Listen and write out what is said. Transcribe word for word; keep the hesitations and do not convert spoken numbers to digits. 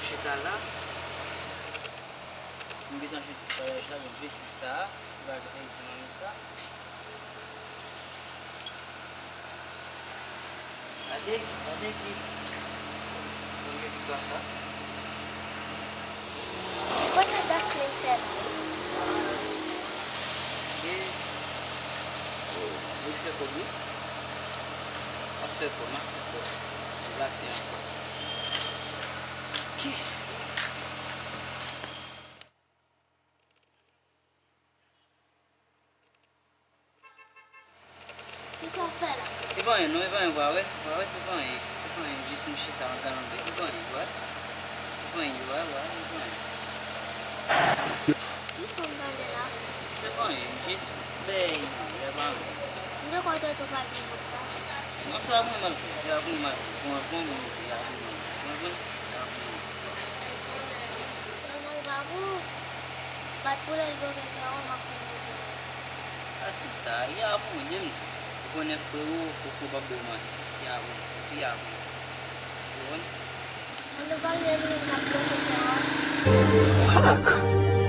Chita la. M gentan jwenn ti vwayaj la, men vle sista a, li pa janm di manmi sa. Gade, gade ki premye viktwa sa. Kote Daslin fè la? Gade. Oh, li fè kòb wi. M ap fè kòb, m ap fè kòb. Deplase ankò. Ok. Kisa w fè la? E pa anyen non, e pa anyen, w a wè, w a wè, se pa anyen, se pa anyen, jis m chita an galanbe, e pa anyen, w a wè, e pa anyen, w a wè, e pa anyen. Kisa w tande la? Se pa anyen, jis ti bèy, lè pa anyen. M te kwè w te di w pa gen kòb sa. Non, se avè w m ap jwe, se avè w m ap jwe, bon, bon, bon, se avè w m ap jwe, bon, bon, se avè w m ap jwe. Manman, l pa pou ou. Bat pou lè l bloke kè w, m ap fè l bloke w. A sista, y a pou ou, jan m di w. Ou konnen frewo, fofo p ap ba w manti. Y a pou ou, y a pou ou. Ou konprann? An nou pale de nou menm k ap bloke kè w a. Fuck!